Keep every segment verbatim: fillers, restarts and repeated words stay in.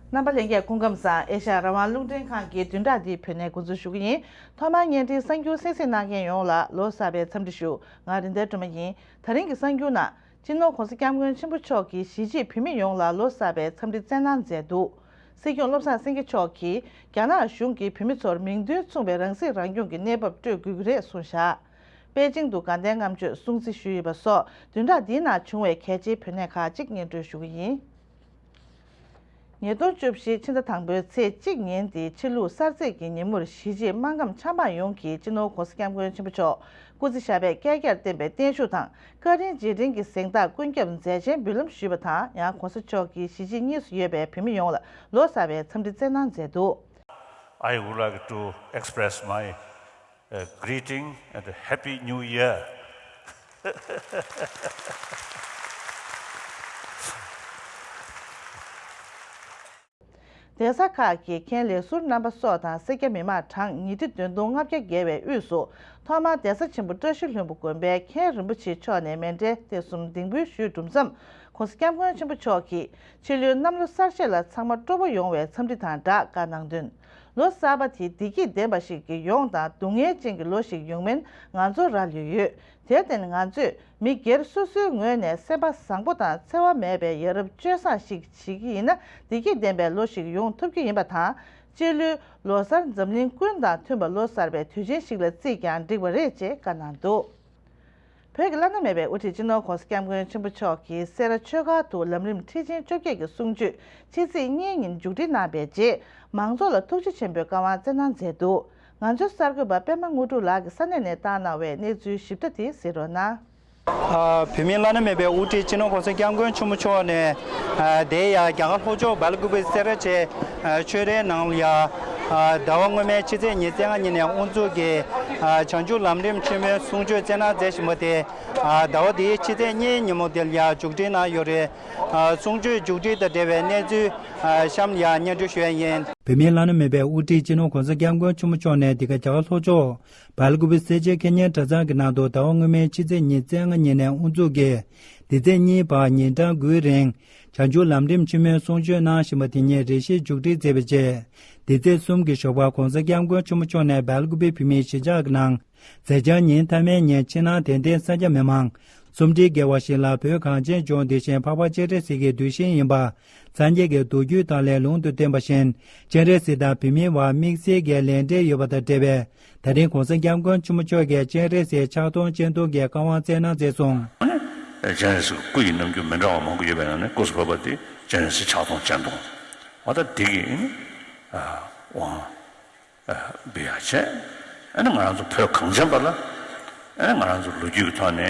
རྣམ་པ་ལྷན་རྒྱས་སྐུ་ཁམས་བཟང་། ཨེ་ཤ་ཡ་རང་དབང་རླུང་འཕྲིན་ཁང་གི་བདུན་ཕྲག་འདིའི་བོད་གནས་འགོ་འཛུགས་ཞུ་གི་ཡིན། ཐོག་མར་བརྙན་འཕྲིན་གསར་འགྱུར་གསན་གཟིགས་གནང་མཁན་ཡོངས་ལ་ལོ་གསར་པའི་འཚམས་འདྲི་ཞུ། ང་རེད་མདའ་སྒྲོལ་མ་ཡིན། ད་རིང་གི་གསར་འགྱུར་ནང་། སྤྱི་ནོར་༸གོང་ས་༸སྐྱབས་མགོན་ཆེན་པོ་མཆོག་གིས་གཞིས་བྱེས་བོད་མི་ཡོངས་ལ་ལོ་གསར་པའི་འཚམས་འདྲི་སྩལ་གནང་མཛད་འདུག། སྲིད་སྐྱོང་བློ་བཟང་སེང་གེ་མཆོག་གིས་རྒྱ་ནག་གཞུང་གིས་བོད་མི་ཚོར་མིང་དོན་མཚུངས་པའི་རང་སྲིད་རང་སྐྱོང་གི་གནས་བབ་སྤྲོད་དགོས་ཀྱི་རེད་གསུངས་བཞག། པེ་ཅིང་དུ་དགའ་ལྡན་ལྔ་མཆོད་སྲུང་བརྩི་ཞུས་ཡོད་པ་སོགས་བདུན་ཕྲག་འདིའི་ནང་བྱུང་བའི་གལ་ཆེའི་བོད་གནས་ཁག་ཅིག་སྙན་སྒྲོན་ཞུ་གི་ཡིན། ཉིས་སྟོང་བཅུ་བཞི་ཕྱི་ཟླ་དང་པོའི་ཚེས་གཅིག་ཉིན་ཏེ་ཕྱི་ལུགས་གསར་ཚེས་ཀྱི་ཉིན་མོར་གཞིས་བྱེས་སྨར་ཁམས་ཆབ་འབངས་ཡོངས་ཀྱིས་སྤྱི་ནོར་༸གོང་ས་༸སྐྱབས་མགོན་ཆེན་པོ་མཆོག་སྐུ་ཚེ་ཞབས་པད་བསྐལ་བརྒྱར་བརྟན་པའི་བརྟན་བཞུགས་དང་བཀའ་དྲིན་རྗེས་དྲན་གྱི་གཟེངས་རྟགས་ཀུན་ཁྱབ་མཛད་ཆེན་འབུལ་ལམ་ཞུས་པ་དང་། ཡང་༸གོང་ས་མཆོག་གིས་གཞིས་བྱེས་གཉིས་སུ་ཡོད་པའི་བོད་མི་ཡོངས་ལ་ལོ་གསར་པའི་འཚམས་འདྲི་སྩལ་གནང་མཛད་འདུག། I would like to express my uh, greeting and a Happy New Year. གདན་ས་ཁག་གི་མཁན་ལས་ཟུར་རྣམ་པ་སོགས་དང་སེར་སྐྱ་མི་མང་གྲངས་ཉིས་ཁྲི་བདུན་སྟོང་ལྔ་བརྒྱ་བརྒལ་བའི་དབུས་སུ། ཐོག་མར་གདན་ས་ཆེན་པོ་བཀྲ་ཤིས་ལྷུན་པོ་དགོན་པའི་མཁན་རིན་པོ་ཆེ་མཆོག་ནས་མཎྜལ་ཐེངས་གསུམ་འདེགས་འབུལ་ཞུས་གྲུབ་མཚམས། ༸གོང་ས་༸སྐྱབས་མགོན་ཆེན་པོ་མཆོག་གིས་ཕྱི་ལོའི་གནམ་ལོ་གསར་བཞད་ལ་ཚང་མ་སྤྲོ་པོ་ཡོང་བའི་འཚམས་འདྲི་དང་སྦྲགས་བཀའ་གནང་དོན། ལོ་གསར་པ་དེ་བདེ་སྐྱིད་ལྡན་པ་ཞིག་གི་ཡོང་དང་སྡུག་བསྔལ་ཅན་གྱི་ལོ་ཞིག་ཡོང་མིན་ང་ཚོར་རག་ལས་ཡོད། དེར་བརྟེན་ང་ཚོས་མི་སྒེར་སོ་སོའི་ངོས་ནས་སེམས་པ་བཟང་པོ་དང་འཚེ་བ་མེད་པའི་ཡ་རབས་སྤྱོད་བཟང་ཞིག་བྱེད་ཀྱི་ཡིན་ན། བདེ་སྐྱིད་ལྡན་པའི་ལོ་ཞིག་ཡོང་ཐུབ་ཀྱི་ཡིན་པ་དང་། སྤྱི་ལོའི་ལོ་གསར་འཛམ་གླིང་ཀུན་དང་མཐུན་པ་ལོ་གསར་པའི་དུས་ཆེན་ཞིག་ལ་བརྩིས་ཀྱང་འགྲིག་པ་རེད་ཅེས་བཀའ་གནང་འདུག། བོད་ཀྱི་བླ་ན་མེད་པའི་དབུ་ཁྲིད་སྤྱི་ནོར་༸གོང་ས་༸སྐྱབས་མགོན་ཆེན་པོ་མཆོག་གིས་སེ་ར་ཆོས་སྒར་དུ་ལམ་རིམ་ཁྲིད་ཆེན་བཅོ་བརྒྱད་ཀྱི་གསུང་ཆོས་ཕྱི་ཚེས་གཉིས་ཉིན་མཇུག་སྒྲིལ་གནང་བའི་རྗེས། མང་ཚོགས་ལ་ཐུགས་རྗེ་ཆེན་པོའི་བཀའ་དབང་སྩལ་གནང་མཛད་འདུག། ང་ཚོའི་གསར་འགོད་པ་པད་མ་དངོས་གྲུབ་ལགས་ཀྱིས་ས་གནས་ནས་བཏང་གནང་བའི་གནས་ཚུལ་ཞིབ་ཕྲ་དེ་གཟིགས་རོགས་གནང་། ཨ། བོད་མིའི་བླ་ན་མེད་པའི་དབུ་ཁྲིད་སྤྱི་ནོར་༸གོང་ས་༸སྐྱབས་མགོན་ཆེན་པོ་མཆོག་ནས། ཨ། དེ་ཡང་རྒྱ་གར་ལྷོ་ཕྱོགས་སྦེལ་ཀུ་པེ་སེ་ར་བྱེས། ཨ། ཆོས་རའི་ནང་ལ་ཡང་། ཨ། ཟླ་བ་སྔོན་མའི་ཕྱི་ཚེས་ཉེར་ལྔ་ཉིན་ནས་དབུ་འཛུགས་ཀྱིས། ཨ། བྱང་ཆུབ་ལམ་རིམ་ཆེན་མོའི་གསུང་ཆོས་སྩལ་གནང་མཛད་བཞིན་པ་དེ། ཨ། ཟླ་བ་འདིའི་ཕྱི་ཚེས་གཉིས་ཉིན་མོ་དེ་ལ་ཡང་མཇུག་སྒྲིལ་གནང་ཡོད་རེད། ཨ། གསུང་ཆོས་མཇུག་སྒྲིལ་དང་འབྲེལ་བའི་གནས་ཚུལ། ཨ། གཤམ་ལ་ཡང་སྙན་སྒྲོན་ཞུ་ཡ་ཡིན། བོད་མིའི་བླ་ན་མེད་པའི་དབུ་ཁྲིད་སྤྱི་ནོར་༸གོང་ས་༸སྐྱབས་མགོན་ཆེན་པོ་མཆོག་ནས་འདི་ག་རྒྱ་གར་ལྷོ་ཕྱོགས་སྦེལ་ཀུ་པེ་སེ་ར་བྱེས་ཁེ་ཉེན་གྲྭ་ཚང་གི་ནང་དུ་ཟླ་བ་སྔོན་མའི་ཕྱི་ཚེས་ཉེར་ལྔ་ཉིན་ནས་དབུ་འཛུགས་ཀྱིས། འདི་ཚེས་གཉིས་བར་ཉིན་གྲངས་དགུའི་རིང་། བྱང་ཆུབ་ལམ་རིམ་ཆེན་མོའི་གསུང་ཆོས་གནང་བཞིན་པ་དེ་ཉིད་རེ་ཞིག་མཇུག་སྒྲིལ་མཛད་པའི་རྗེས། འདི་ཚེས་གསུམ་གྱི་ཞོགས་པར་༸གོང་ས་༸སྐྱབས་མགོན་ཆེན་པོ་མཆོག་ནས་སྦེལ་ཀུ་པེ་བོད་མིའི་གཞིས་ཆགས་ཀྱི་ནང་། མཛད་འཆར་ཉིན་མཐའ་མའི་ཉིན་ཕྱི་ནང་དད་ལྡན་སེར་སྐྱ་མི་མང་། རྩོམ་སྒྲིག་དགེ་བ་ཞིག་ལ་བོད་གངས་ཅན་ལྗོངས་འདི་བཞིན་འཕགས་པ་སྤྱན་རས་གཟིགས་ཀྱི་གདུལ་ཞིང་ཡིན་པ། སངས་རྒྱས་ཀྱི་མདོ་རྒྱུད་དག་ལས་ལུང་དུ་བསྟན་པ་བཞིན། སྤྱན་རས་གཟིགས་དང་བོད་མིའི་བར་དམིགས་བསལ་གྱི་ལས་འབྲེལ་ཡོད་པ་དང་འབྲེལ་བའི། ད་རིང་༸གོང་ས་༸སྐྱབས་མགོན་ཆེན་པོ་མཆོག་གིས་སྤྱན་རས་གཟིགས་ཕྱག་སྟོང་སྤྱན་སྟོང་གི་བཀའ་དབང་སྩལ་གནང་མཛད་སོང་། སྤྱན་རས་གཟིགས་སྐུ་ཡི་རྣམ་འགྱུར་མི་འདྲ་བ་མང་པོ་ཡོད་པའི་ནང་ནས་སྐུ་གཟུགས་བོད་པ་དེ་སྤྱན་རས་གཟིགས་ཕྱག་སྟོང་སྤྱན་སྟོང་། འོ་ད་དེ་གི་དབང་། འབུལ་ཡག་བྱས། ཨ་ནི་ང་རང་ཚོ་བོད་གངས་ཅན་པ་ལ། ཨ་ནི་ང་རང་ཚོ་ལོ་རྒྱུས་ཀྱི་ཐོག་ནས་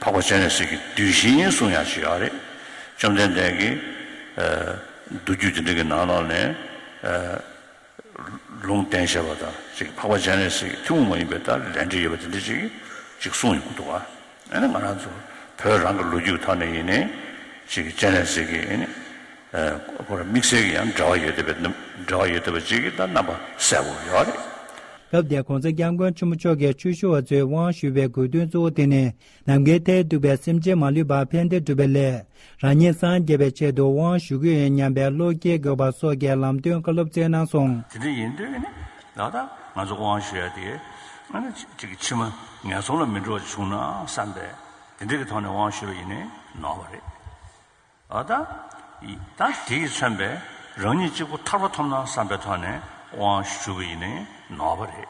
འཕགས་པ་སྤྱན་རས་གཟིགས་ཀྱི་གདུལ་ཞིང་གསུང་ཡག་ཅིག་ཡོད་རེད། བཅོམ་ལྡན་འདས་ཀྱིས་མདོ་རྒྱུད་འདི་འདྲ་གི་ནང་ལོགས་ནས་ལུང་བསྟན་བཞག་པ་དང་ཅིག་འཕགས་པ་སྤྱན་རས་གཟིགས་ཀྱི་ཐུན་མོང་མ་ཡིན་པའི་ད་ལས་འབྲེལ་ཡོད་པ་དེ་འདྲ་ཅིག་ཅིག་གསུངས་ཡོང་གི་འདུག་ག་ཨ་ནི་ང་རང་ཚོ་བོད་རང་གི་ལོ་རྒྱུས་ཀྱི་ཐོག་ནས་ཡིན་ནའི་ཅིག་སྤྱན་རས་གཟིགས་ཀྱི་ཨ་ནི། ཁོ་རང་དམིགས་བསལ་གྱི་ཡང་འབྲེལ་བ་ཡོད་བསྡད་པའི་འབྲེལ་བ་ཡོད་བསྡད་པ་ཅིག་གི་ད་རྣམ་པ་གསལ་པོ་ཡོད་རེད། སྐབས་དེར་༸གོང་ས་༸སྐྱབས་མགོན་ཆེན་པོ་མཆོག་གིས་ཆོས་ཞུ་བ་ཚོས་དབང་ཞུ་བའི་དགོས་འདུན་གཙོ་བོ་དེ་ནི་ནམ་མཁའི་མཐས་གཏུགས་པའི་སེམས་ཅན་མ་ལུས་པ་ཕན་བདེ་སྒྲུབ་པའི་སླད་རང་ཉིད་སངས་རྒྱས་པའི་ཆེད་དུ་དབང་ཞུ་གི་ཡོད་སྙམ་པའི་བློ་སྐྱེ་དགོས་པ་སོགས་ཀྱི་ལམ་སྟོན་བཀའ་སློབ་སྩལ་གནང་སོང་། དེ་འདྲ་ཡིན་དུས་ནི་ད་ལྟ་ང་ཚོ་དབང་ཞུ་ཡ་དེ་ཨ་ནི་ཅིག་གི་ཕྱི་མ་ངན་སོང་ལ་མི་འགྲོ་བ་བྱུང་ན་བསམ་པའི་དེ་འདྲ་གི་ཐོག་ནས་དབང་ཞུ་བ་ཡིན་ནི་ནོར་བ་རེད། ཨ་ད། ད་དེ་ཡིས་མཚོན་པའི་རང་ཉིད་གཅིག་པུ་ཐར་པ་ཐོབ་ན་བསམ་པའི་ཐོག་ནས་དབང་ཞུ་བ་ཡིན་ནི་ནོར་བ་རེད།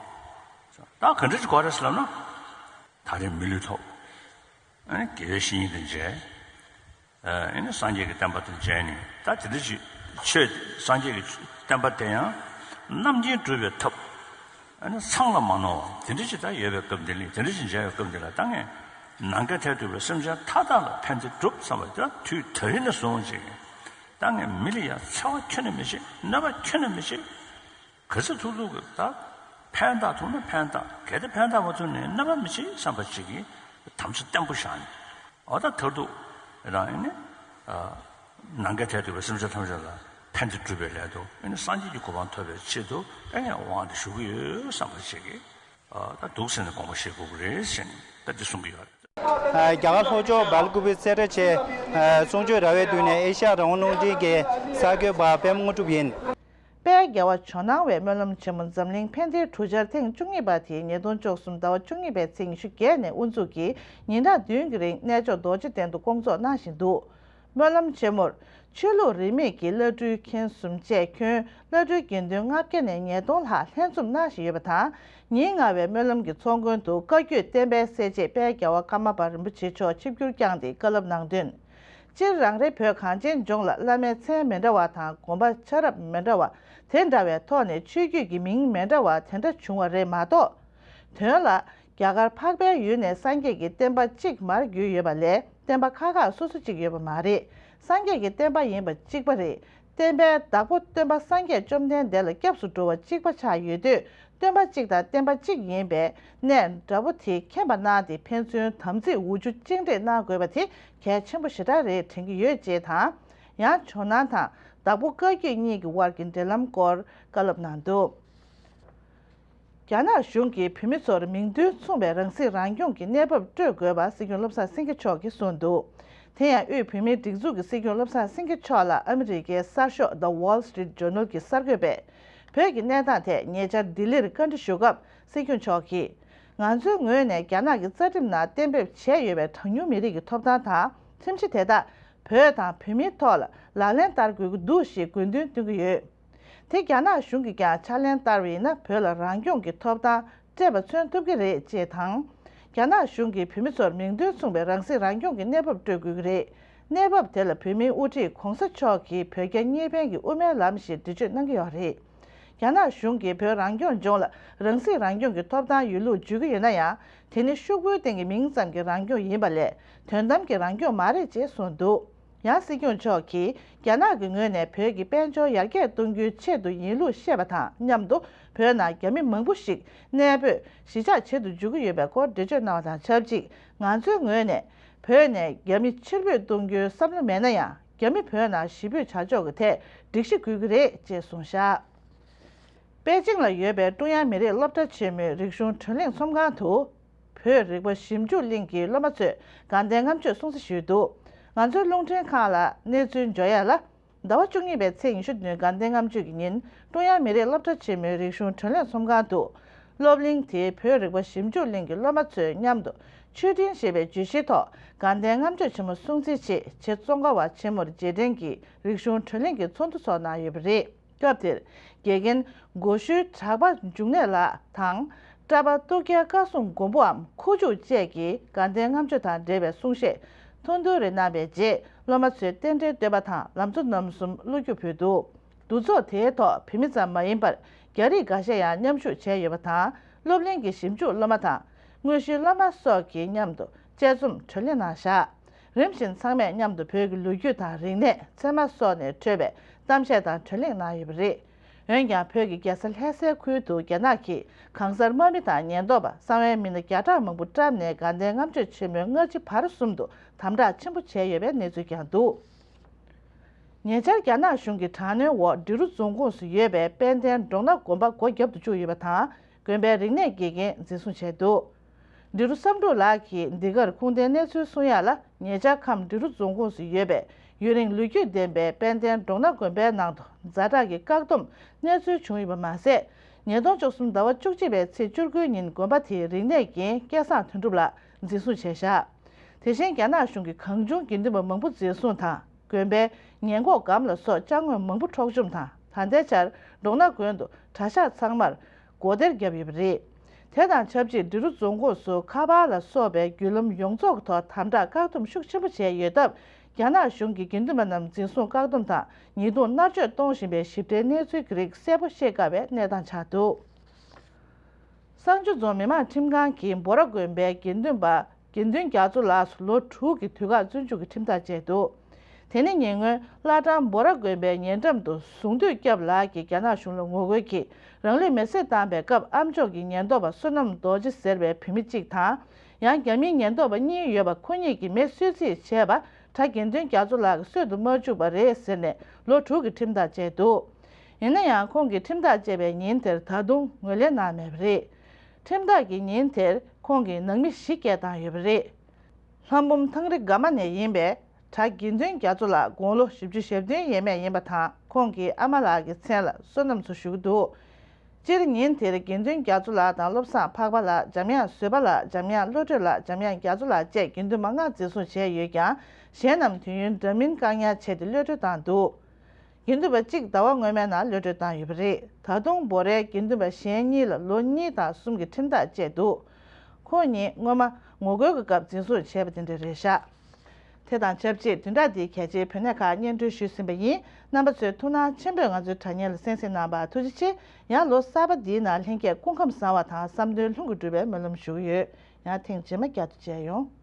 ད་ག་འདྲ་ཅིག་དགོས་རེད་ཟེར་ལབ་ན། ད་རེས་མི་ལུས་ཐོབ། ཨ་ནི་དགེ་བའི་བཤེས་གཉེན་དང་མཇལ། ཨ་ནི་སངས་རྒྱས་ཀྱི་བསྟན་པ་དང་མཇལ་ནས་ད་དེ་འདྲ་ཅིག་ཆོས་སངས་རྒྱས་ཀྱི་བསྟན་པ་དེ་ཡང་རྣམ་མཁྱེན་སྒྲུབ་པའི་ཐབས། ཨ་ནི་སང་ལ་མ་ནོར་བ་དེ་འདྲ་ཅིག་ད་ཡོད་པའི་སྐབས་འདི་ལ་དེ་འདྲ་ཅིག་མཇལ་བའི་སྐབས་འདི་ལ་ད་ངས་ནམ་མཁའི་མཐས་གཏུགས་པའི་སེམས་ཅན་མཐའ་དག་ལ་ཕན་བདེ་སྒྲུབ་བསམ་པ་དེ་དུས་ད་རིང་ནས་བཟུང་ཅིག་ད་ངས་མི་ལ་ཡང་འཚེ་བ་ཁྱོན་ནས་མི་བྱེད། གནོད་པ་ཁྱོན་ནས་མི་བྱེད། ག་ཚོད་ཐུབ་ཐུབ་ཀྱིས་ད་ཕན་བཏགས་ཐུབ་ན་ཕན་བཏགས། གལ་ཏེ་ཕན་བཏགས་མ་ཐུབ་ན་གནོད་པ་མི་བྱེད་བསམ་པ་ཅིག་གིས་དམ་བཅའ་བརྟན་པོ་བཞག་ནས། འོ་ད་མཐར་ཐུག་རང་ཨེ་ནི། ནམ་མཁའི་མཐས་གཏུགས་པའི་སེམས་ཅན་ཐམས་ཅད་ལ་ཕན་བདེ་སྒྲུབ་པའི་སླད་དུ་ཨེ་ནི་སངས་རྒྱས་ཀྱི་གོ་འཕང་ཐོབ་པའི་ཆེད་དུ་ཨེ་ནི་དབང་དེ་ཞུ་གི་ཡོད་བསམ་པ་ཅིག་གིས། ད་འདུག་ཟེར་ནས་དགོངས་པ་བཞེས་དགོས་ཀྱི་རེད་ཟེར་ནས་ད་འདི་གསུང་གི་ཡོད་རེད། རྒྱ་གར་ལྷོ་ཕྱོགས་སྦེལ་ཀུ་པེ་སེ་ར་ཆེ་གསུང་ཆོས་ར་བའི་མདུན་ནས་ཨེ་ཤ་ཡ་རང་དབང་རླུང་འཕྲིན་གྱི་གསར་འགོད་པ་པད་མ་དངོས་གྲུབ་ཡིན། དཔལ་རྒྱལ་བ་ཇོ་ནང་བའི་སྨོན་ལམ་ཆེན་མོ་འཛམ་གླིང་ཕན་བདེའི་གྲུ་ཆར་ཐེངས་བཅུ་གཉིས་པ་དེ་ཉིས་སྟོང་བཅུ་གསུམ་ཟླ་བ་བཅུ་གཉིས་པའི་ཚེས་ཉི་ཤུ་བརྒྱད་ནས་དབུ་འཛུགས་ཀྱིས་ཉིན་གྲངས་བདུན་གྱི་རིང་གནས་མཆོག་རྡོ་རྗེ་གདན་དུ་སྐོང་ཚོགས་གནང་བཞིན་འདུག་སྨོན་ལམ་ཆེན་མོར་ཆོས་ལུགས་རིས་མེད་ཀྱི་བླ་སྤྲུལ་མཁན་གསུམ་བཅས་ཁྱོན་བླ་སྤྲུལ་དགེ་འདུན་ལྔ་བརྒྱ་ནས་ཉིས་སྟོང་ལྷག་ལྷན་འཛོམས་གནང་བཞིན་ཡོད་པ་དང་། ཉིན་ལྔ་བའི་སྨོན་ལམ་གྱི་ཚོགས་མགོན་དུ་བཀའ་བརྒྱུད་བསྟན་པའི་གསལ་བྱེད་དཔལ་རྒྱལ་བ་ཀརྨ་པ་རིན་པོ་ཆེ་མཆོག་ཆིབས་བསྒྱུར་བསྐྱངས་ཏེ་བཀའ་སློབ་གནང་དོན། སྤྱིར་རང་རེ་བོད་གངས་ཅན་ལྗོངས་ལ་བླ་མའི་མཚན་མི་འདྲ་བ་དང་དགོན་པ་ཆ་རབས་མི་འདྲ་བ་དེ་འདྲ་བའི་ཐོག་ནས་ཆོས་བརྒྱུད་ཀྱི་མིང་མི་འདྲ་བ་དེ་འདྲ་བྱུང་བ་རེད་མ་གཏོགས། དོན་ལ། རྒྱ་གར་འཕགས་པའི་ཡུལ་ནས་སངས་རྒྱས་ཀྱི་བསྟན་པ་གཅིག་མར་བརྒྱུད་ཡོད་པ་ལས་བསྟན་པ་ཁག་ཁག་སོ་སོ་གཅིག་ཡོད་པ་མ་རེད། སངས་རྒྱས་ཀྱི་བསྟན་པ་ཡིན་པ་གཅིག་པ་རེད། བསྟན་པའི་བདག་པོ་སྟོན་པ་སངས་རྒྱས་བཅོམ་ལྡན་འདས་ལ་སྐྱབས་སུ་འགྲོ་བ་གཅིག་པ་ཆགས་ཡོད་དུས། སྟོན་པ་གཅིག་དང་བསྟན་པ་གཅིག་ཡིན་པས་གནད་འདྲ་པོ་དེ་མཁྱེན་པ་གནང་སྟེ་ཕན་ཚུན་དམ་ཚིག་འུར་ཆུ་གཅིག་སྒྲིལ་གནང་དགོས་པ་དེ་གལ་ཆེན་པོ་ཞེ་དྲག་རེད་དྲན་གྱི་ཡོད་ཅེས་དང་། ཡང་ཇོ་ནང་དང་བདག་པོ་བཀའ་བརྒྱུད་གཉིས་ཀྱི་དབར་གྱི་འབྲེལ་ལམ་སྐོར་བཀའ་སློབ་གནང་འདུག་རྒྱ་ནག་གཞུང་གིས་བོད་མི་ཚོར་མིང་དོན་མཚུངས་པའི་རང་སྲིད་རང་སྐྱོང་གི་གནས་བབ་སྤྲོད་དགོས་པ་སྲིད་སྐྱོང་བློ་བཟང་སེང་གེ་མཆོག་གིས་གསུངས་འདུག་དེ་ཡང་དབུས་བོད་མིའི་སྒྲིག་འཛུགས་ཀྱི་སྲིད་སྐྱོང་བློ་བཟང་སེང་གེ་མཆོག་ལ་ཨ་མི་རི་ཀའི་གསར་ཤོག་The Wall Street Journal གྱི་གསར་འགོད་པས་བོད་ཀྱི་གནས་སྟངས་ཐད་ཉེ་ཆར་ལྡི་ལིར་བཀའ་འདྲི་ཞུ་སྐབས་སྲིད་སྐྱོང་མཆོག་གིས། ང་ཚོའི་ངོས་ནས་རྒྱ་ནག་གི་རྩ་ཁྲིམས་ནང་གཏན་འབེབས་བྱས་ཡོད་པའི་གྲངས་ཉུང་མི་རིགས་ཀྱི་ཐོབ་ཐང་དང་ཁྲིམས་གཞི་དེ་དག་བོད་དང་བོད་མིའི་ཐོག་ལ་ལག་ལེན་བསྟར་དགོས་ཀྱི་འདུག་ཞེས་དགོས་འདུན་བཏོན་གྱི་ཡོད། དེ་རྒྱ་ནག་གཞུང་གིས་ཀྱང་ཕྱག་ལེན་བསྟར་བ་ཡིན་ན་བོད་ལ་རང་སྐྱོང་གི་ཐོབ་ཐང་སྤྲད་པ་མཚོན་ཐུབ་ཀྱི་རེད་ཅེས་དང་། རྒྱ་ནག་གཞུང་གིས་བོད་མི་ཚོར་མིང་དོན་མཚུངས་པའི་རང་སྲིད་རང་སྐྱོང་གི་གནས་བབ་སྤྲོད་དགོས་ཀྱི་རེད། གནས་བབ་དེ་ལ་བོད་མིའི་དབུ་ཁྲིད་གོང་ས་མཆོག་གིས་བོད་རྒྱ་གཉིས་ཕན་གྱི་དབུ་མའི་ལམ་ཞེས་འགྲེལ་བརྗོད་གནང་གི་ཡོད་རེད། རྒྱ་ནག་གཞུང་གིས་བོད་རང་སྐྱོང་ལྗོངས་ལ་རང་སྲིད་རང་སྐྱོང་གི་ཐོབ་ཐང་ཡོད་ལུགས་བརྗོད་ཀྱི་ཡོད་ན་ཡང་། དེ་ནི་ཤོག་བུའི་སྟེང་གི་མིང་ཙམ་གྱི་རང་སྐྱོང་ཡིན་པ་ལས་དོན་དམ་གྱི་རང་སྐྱོང་མ་རེད་ཅེས་གསུངས་འདུག་ཡང་སྲིད་སྐྱོང་མཆོག་གིས་རྒྱ་ནག་གི་ངོས་ནས་བོད་ཀྱི་དཔལ་འབྱོར་ཡར་རྒྱས་གཏོང་རྒྱུའི་ཆེད་དུ་ཡིན་ལུགས་བཤད་པ་དང་མཉམ་དུ། བོད་ནང་རྒྱ་མི་མང་པོ་ཞིག་གནས་སྤོས་གཞིས་ཆགས་བྱེད་དུ་འཇུག་གི་ཡོད་པའི་སྐོར་འགྲེལ་བརྗོད་གནང་བ་དང་ཆབས་ཅིག་ང་ཚོའི་ངོས་ནས་བོད་ནས་རྒྱ་མི་ཕྱིར་འབུད་གཏོང་རྒྱུའི་བསམ་བློ་མེད་ན་ཡང་། རྒྱ་མི་བོད་ནང་གཞིས་སྤོས་བྱ་ཕྱོགས་ཀྱི་ཐད་སྒྲིག་གཞི་དགོས་ཀྱི་རེད་ཅེས་གསུངས་བཞག་པེ་ཅིང་ལ་ཡོད་པའི་ཀྲུང་དབྱང་མི་རིགས་སློབ་གྲྭ་ཆེན་མོའི་རིག་གཞུང་བགྲོ་གླེང་ཚོམས་ཁང་དུ། བོད་རིག་པ་ཞིབ་འཇུག་གླིང་གི་སློབ་མ་ཚོས་དགའ་ལྡན་ལྔ་མཆོད་སྲུང་བརྩི་ཞུས་འདུག་ང་ཚོའི་རླུང་འཕྲིན་ཁང་ལ་གནས་ཚུལ་འབྱོར་ཡ་ལ། ཟླ་བ་བཅུ་གཉིས་པའི་ཚེས་ཉི་ཤུ་བདུན་དགའ་ལྡན་ལྔ་མཆོད་ཀྱི་ཉིན་ཀྲུང་དབྱང་མི་རིགས་སློབ་གྲྭ་ཆེན་མོའི་རིག་གཞུང་བགྲོ་གླེང་ཚོམས་ཁང་དུ། སློབ་གླིང་དེའི་བོད་རིག་པ་ཞིབ་འཇུག་གླིང་གི་སློབ་མ་ཚོས་མཉམ་དུ་མཆོད་སྤྲིན་ཞེས་པའི་བརྗོད་གཞིའི་ཐོག་དགའ་ལྡན་ལྔ་མཆོད་ཆེན་མོ་སྲུང་བརྩིའི་ཆེད་ཆེད་ཙོང་ཁ་པ་ཆེན་མོར་རྗེས་དྲན་གྱི་རིག་གཞུང་བགྲོ་གླེང་གི་ཚོགས་འདུ་ཚོགས་གནང་ཡོད་པ་རེད། སྐབས་དེར་དགེ་རྒན་སྒོ་ཤུལ་གྲགས་པ་འབྱུང་གནས་ལགས་དང་། གྲྭ་པ་སྟོད་རྒྱལ་བཀའ་སྲུང་མགོན་པོའམ་ཁུ་བྱུག་བཅས་ཀྱིས་དགའ་ལྡན་ལྔ་མཆོད་དང་འབྲེལ་བའི་གསུང་བཤད་ཐུང་ཐུང་རེ་གནང་བའི་རྗེས་སློབ་མ་ཚོས་རྟེན་འབྲེལ་བསྟོད་པ་དང་ལམ་གཙོ་རྣམ་གསུམ་བློ་རྒྱུགས་ཕུལ་འདུག་འདུ་ཚོགས་དེའི་ཐོག་བོད་མི་ཙམ་མ་ཡིན་པར་རྒྱ་རིགས་འགའ་ཤས་ཡང་མཉམ་ཞུགས་བྱས་ཡོད་པ་དང་སློབ་གླིང་གི་ཞིབ་འཇུག་སློབ་མ་དང་དངོས་གཞིའི་སློབ་མ་སོགས་ཀྱིས་མཉམ་དུ་དཔྱད་རྩོམ་བགྲོ་གླེང་གནང་བཞག་རིམ་བཞིན་ཚང་མས་མཉམ་དུ་བོད་ཀྱི་ལོ་རྒྱུས་དང་རིག་གནས་ཚད་མ་སོགས་ནས་འཕྲོས་པའི་གཏམ་བཤད་དང་བགྲོ་གླེང་གནང་ཡོད་པ་རེད། འོན་ཀྱང་བོད་ཀྱི་རྒྱལ་ས་ལྷ་སའི་ཁུལ་དུ་རྒྱ་ནག་གིས་གང་སར་དམག་མི་དང་ཉེན་རྟོག་པ་གསང་བའི་མི་སྣ་བརྒྱ་ཕྲག་མང་པོ་བཀྲམ་ནས་དགའ་ལྡན་ལྔ་མཆོད་ཆེན་མོའི་སྔ་ཕྱི་བར་གསུམ་དུ་དམ་དྲག་ཆེན་པོ་བྱས་ཡོད་པའི་གནས་ཚུལ་ཀྱང་འདུག་ཉེ་ཆར་རྒྱ་ནག་གཞུང་གི་དྲག་གནོན་འོག་འབྲི་རུ་རྫོང་ཁོངས་སུ་ཡོད་པའི་དཔལ་ལྡན་འབྲོང་ན་དགོན་པ་སྒོ་བརྒྱབ་ཏུ་བཅུག་ཡོད་པ་དང་། དགོན་པའི་རིག་གནས་དགེ་རྒན་འཛིན་བཟུང་བྱས་འདུག་འབྲི་རུ་བསམ་འགྲུབ་ལགས་ཀྱིས་འདི་གར་ཁུངས་ལྡན་གནས་ཚུལ་གསུང་ཡ་ལ། ཉེ་ཆར་ཁམས་འབྲི་རུ་རྫོང་ཁོངས་སུ་ཡོད་པའི་ཡུན་རིང་ལོ་རྒྱུས་ལྡན་པའི་དཔལ་ལྡན་འབྲོང་ན་དགོན་པའི་ནང་དུ་ཛ་དྲག་གི་བཀག་སྡོམ་གནས་ཚུལ་བྱུང་ཡོད་པ་མ་ཟད། ཉིས་སྟོང་བཅུ་གསུམ་ཟླ་བ་བཅུ་གཅིག་པའི་ཚེས་བཅུ་དགུའི་ཉིན་དགོན་པ་དེའི་རིག་གནས་འགན་སྐལ་བཟང་དོན་གྲུབ་ལགས་འཛིན་བཟུང་བྱས་བཞག་དེ་བཞིན་རྒྱ་ནག་གཞུང་གིས་གང་བྱུང་དགེ་འདུན་པ་མང་པོ་འཛིན་བཟུང་དང་། དགོན་པའི་ཉེན་འགོག་སྒམ་ལ་སོགས་ཅ་དངོས་མང་པོ་འཕྲོག་བཅོམ་དང་། ད་ལྟའི་ཆར་འབྲོང་ན་དགོན་དུ་གྲྭ་ཤག་ཚང་མར་སྒོ་སྟེར་བརྒྱབ་ཡོད་པ་རེད། དེ་དང་ཆབས་ཅིག་འབྲི་རུ་རྫོང་ཁོངས་སུ་ཁ་པར་ལ་སོགས་པའི་བརྒྱུད་ལམ་ཡོངས་རྫོགས་ཀྱི་ཐོག་དམ་དྲག་བཀག་སྡོམ་ཤུགས་ཆེན་པོ་བྱས་ཡོད་སྟབས། རྒྱ་ནག་གཞུང་གིས་དགེ་འདུན་པ་རྣམས་འཛིན་བཟུང་བཀག་སྡོམ་དང་ཉེས་རྡུང་མནར་གཅོད་གཏོང་བཞིན་པའི་ཞིབ་ཕྲའི་གནས་ཚུལ་གྱི་རིགས་གསལ་པོ་ཤེས་དཀའ་བའི་གནས་སྟངས་ཆགས་འདུག་གསང་སྤྱོད་རྫོང་མི་མང་ཁྲིམས་ཁང་གིས་འབོ་ར་དགོན་པའི་དགེ་འདུན་པ། དགེ་འདུན་རྒྱ་མཚོ་ལགས་སུ་ལོ་དྲུག་གི་དུས་བཀག་བཙོན་འཇུག་གི་ཁྲིམས་ཐག་བཅད་འདུག་དེ་ནི་ཉེ་སྔོན་བླ་བྲང་འབོ་ར་དགོན་པའི་ཉེ་འགྲམ་དུ་ཟུང་དུས་སྐྱབས་ལགས་ཀྱིས་རྒྱ་ནག་གཞུང་ལ་ངོ་རྒོལ་གྱིས་རང་ལུས་མེར་སྲེག་བཏང་པའི་སྐབས་ཨ་མཆོག་གི་ཉེན་རྟོག་པ་བསོད་ནམས་རྡོ་རྗེ་ཟེར་བའི་བུད་མེད་གཅིག་དང་། ཡང་རྒྱ་མིའི་ཉེན་རྟོག་པ་གཉིས་ཡོད་པ་ཁོ་གཉིས་ཀྱིས་མེ་གསོད་རྩིས་བྱས་པ་གྲྭ་དགེ་འདུན་རྒྱ་མཚོ་ལགས་ཀྱིས་གསོད་དུ་མ་བཅུག་པ་རེད་ཟེར་ནས་ལོ་དྲུག་གི་ཁྲིམས་ཐག་བཅད་འདུག་ཡིན་ན་ཡང་ཁོང་གིས་ཁྲིམས་ཐག་བཅད་པའི་ཉིན་དེར་ད་དུང་ངོས་ལེན་གནང་མེད་པ་རེད། ཁྲིམས་ཐག་གི་ཉིན་དེར་ཁོང་གིས་ནང་མི་བཞི་སྐད་བཏང་ཡོད་པ་རེད། ལྷ་འབུམ་ཐང་རི་དགའ་མ་ནས་ཡིན་པའི་གྲྭ་དགེ་འདུན་རྒྱ་མཚོ་ལགས་དགུང་ལོ་བཞི་བཅུ་ཞེ་བདུན་ཡས་མས་ཡིན་པ་དང་། ཁོང་གི་ཨ་མ་ལགས་ཀྱི་མཚན་ལ་བསོད་ནམས་མཚོ་ཞུ་གི་འདུག་སྤྱིར་ཉིན་དེར་དགེ་འདུན་རྒྱ་མཚོ་ལགས་དང་བློ་བཟང་འཕགས་པ་ལགས། འཇམ་དབྱངས་བཟོད་པ་ལགས། འཇམ་དབྱངས་བློ་གྲོས་ལགས། འཇམ་དབྱངས་རྒྱ་མཚོ་ལགས་བཅས་དགེ་འདུན་པ་ལྔ་འཛིན་བཟུང་བྱས་ཡོད་ཀྱང་། གཞན་རྣམས་དུས་ཡུན་འདྲ་མིན་བཀག་ཉར་བྱས་ཏེ་གློད་གྲོལ་བཏང་འདུག་དགེ་འདུན་པ་གཅིག་ཟླ་བ་སྔོན་མའི་ནང་གློད་གྲོལ་བཏང་ཡོད་པ་རེད། ད་དུང་འབོ་རའི་དགེ་འདུན་པ་གཞན་གཉིས་ལ་ལོ་གཉིས་དང་གསུམ་གྱི་ཁྲིམས་ཐག་བཅད་འདུག་ཁོང་ཉིད་སྔོན་མ་ངོ་རྒོལ་གྱི་སྐབས་འཛིན་བཟུང་བྱས་པ་དེ་འདྲ་རེད་ཤག་དེ་དང་ཆབས་ཅིག་བདུན་ཕྲག་འདིའི་གལ་ཆེའི་བོད་གནས་ཁག་སྙན་སྒྲོན་ཞུས་ཟིན་པ་ཡིན། རྣམ་པ་ཚོས་ཐུགས་སྣང་ཆེན་པོས་ང་ཚོའི་དྲ་བརྙན་ལ་གསན་གཟིགས་གནང་བར་ཐུགས་རྗེ་ཆེ། ཡང་ལོ་གསར་པ་འདིའི་ནང་ལྷན་རྒྱས་སྐུ་ཁམས་བཟང་བ་དང་བསམ་དོན་ལྷུན་གྱིས་འགྲུབ་པའི་སྨོན་ལམ་ཞུ་གི་ཡོད། ཡང་ཐེངས་རྗེས་མ་བསྐྱར་དུ་མཇལ་ཡོང་།